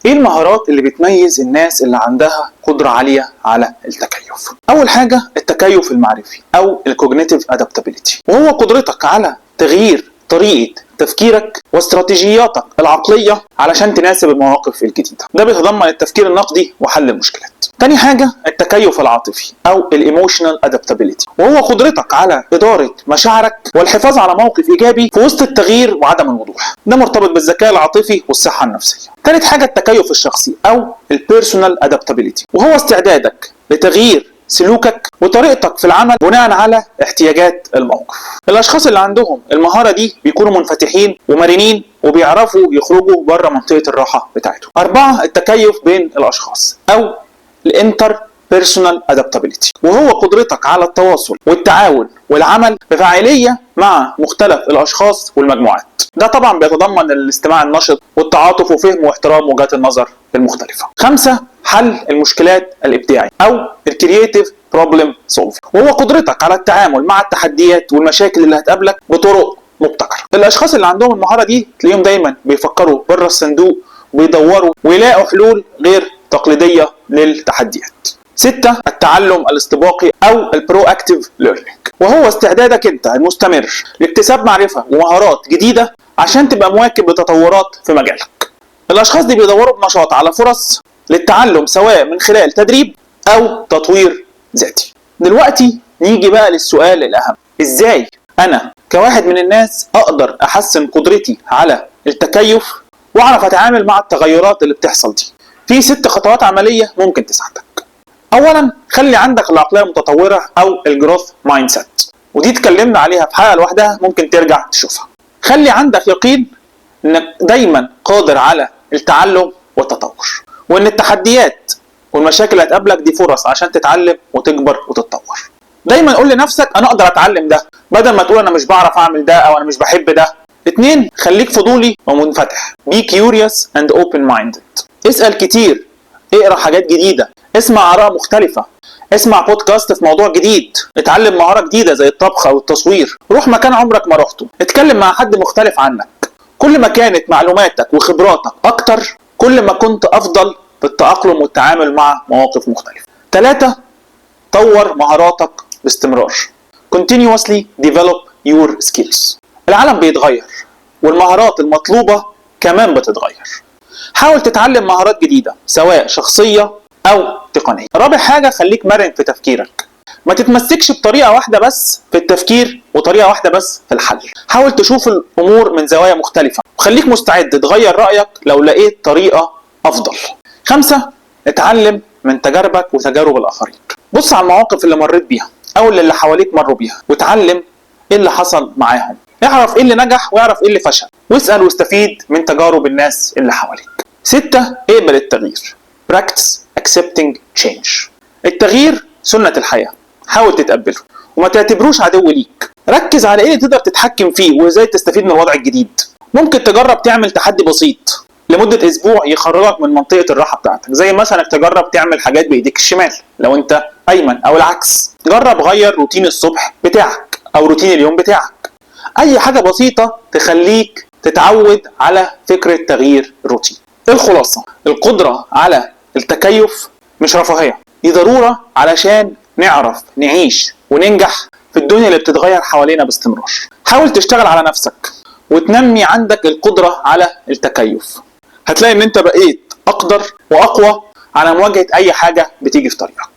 ايه المهارات اللي بتميز الناس اللي عندها قدرة عالية على التكيف؟ اول حاجة التكيف المعرفي او ال cognitive adaptability، وهو قدرتك على تغيير طريقة تفكيرك واستراتيجياتك العقلية علشان تناسب المواقف الجديدة. ده بيتضمن التفكير النقدي وحل المشكلات. تاني حاجة التكيف العاطفي او ال emotional adaptability، وهو قدرتك على إدارة مشاعرك والحفاظ على موقف إيجابي في وسط التغيير وعدم الوضوح. ده مرتبط بالذكاء العاطفي والصحة النفسية. تالت حاجة التكيف الشخصي او ال personal adaptability، وهو استعدادك لتغيير سلوكك وطريقتك في العمل بناء على احتياجات الموقف. الاشخاص اللي عندهم المهارة دي بيكونوا منفتحين ومرنين وبيعرفوا يخرجوا بره منطقة الراحة بتاعتهم. أربعة، التكيف بين الاشخاص او ال interpersonal adaptability، وهو قدرتك على التواصل والتعاون والعمل بفاعليه مع مختلف الاشخاص والمجموعات. ده طبعا بيتضمن الاستماع النشط والتعاطف وفهم واحترام وجهات النظر المختلفة. خمسة، حل المشكلات الابداعي او ال creative problem solving، وهو قدرتك على التعامل مع التحديات والمشاكل اللي هتقابلك بطرق مبتكره. الاشخاص اللي عندهم المهارة دي تلاقيهم دايما بيفكروا بره الصندوق ويدوروا ويلاقوا حلول غير تقليدية للتحديات. ستة، التعلم الاستباقي او ال proactive learning، وهو استعدادك انت المستمر لاكتساب معرفة ومهارات جديدة عشان تبقى مواكب لتطورات في مجالك. الاشخاص دي بيدوروا بنشاط على فرص للتعلم، سواء من خلال تدريب او تطوير ذاتي. دلوقتي نيجي بقى للسؤال الاهم: ازاي انا كواحد من الناس اقدر احسن قدرتي على التكيف واعرف اتعامل مع التغيرات اللي بتحصل دي؟ في 6 خطوات عملية ممكن تساعدك. اولا، خلي عندك العقلية المتطورة او ال growth mindset، ودي اتكلمنا عليها في حلقة لوحدها، ممكن ترجع تشوفها. خلي عندك يقين انك دايما قادر على التعلم والتطور، وان التحديات والمشاكل اللي هتقابلك دي فرص عشان تتعلم وتكبر وتتطور. دايما قول لنفسك انا اقدر اتعلم ده، بدل ما تقول انا مش بعرف اعمل ده او انا مش بحب ده. اتنين، خليك فضولي ومنفتح، be curious and open minded. اسأل كتير، اقرا حاجات جديدة، اسمع آراء مختلفة، اسمع بودكاست في موضوع جديد، اتعلم مهارة جديدة زي الطبخ أو التصوير، روح مكان عمرك ما رحته، اتكلم مع حد مختلف عنك. كل ما كانت معلوماتك وخبراتك أكتر، كل ما كنت أفضل في التأقلم والتعامل مع مواقف مختلفة. ثلاثة، طور مهاراتك باستمرار، continuously develop your skills. العالم بيتغير والمهارات المطلوبة كمان بتتغير. حاول تتعلم مهارات جديدة، سواء شخصية أو تقنية. رابع حاجة، خليك مرن في تفكيرك. ما تتمسكش بطريقة واحدة بس في التفكير وطريقة واحدة بس في الحل. حاول تشوف الأمور من زوايا مختلفة، وخليك مستعد تغير رأيك لو لقيت طريقة أفضل. خمسة، اتعلم من تجاربك وتجارب الآخرين. بص على المواقف اللي مريت بيها أو اللي حواليك مروا بيها، وتعلم ايه اللي حصل معاهم. اعرف ايه اللي نجح واعرف ايه اللي فشل، واسأل واستفيد من تجارب الناس اللي حواليك. ستة، اقبل التغيير، practice accepting change. التغيير سنة الحياة، حاول تتقبله وما تعتبروش عدو ليك. ركز على ايه اللي تقدر تتحكم فيه وازاي تستفيد من الوضع الجديد. ممكن تجرب تعمل تحدي بسيط لمدة اسبوع يخرجك من منطقة الراحة بتاعتك، زي مثلا انك تجرب تعمل حاجات بايديك الشمال لو انت ايمن او العكس. جرب غير روتين الصبح بتاعك او روتين اليوم بتاعك. اي حاجة بسيطة تخليك تتعود على فكرة تغيير الروتين. الخلاصة، القدرة على التكيف مش رفاهية، دي ضرورة علشان نعرف نعيش وننجح في الدنيا اللي بتتغير حوالينا باستمرار. حاول تشتغل على نفسك وتنمي عندك القدرة على التكيف، هتلاقي ان انت بقيت اقدر واقوى على مواجهة اي حاجة بتيجي في طريقك.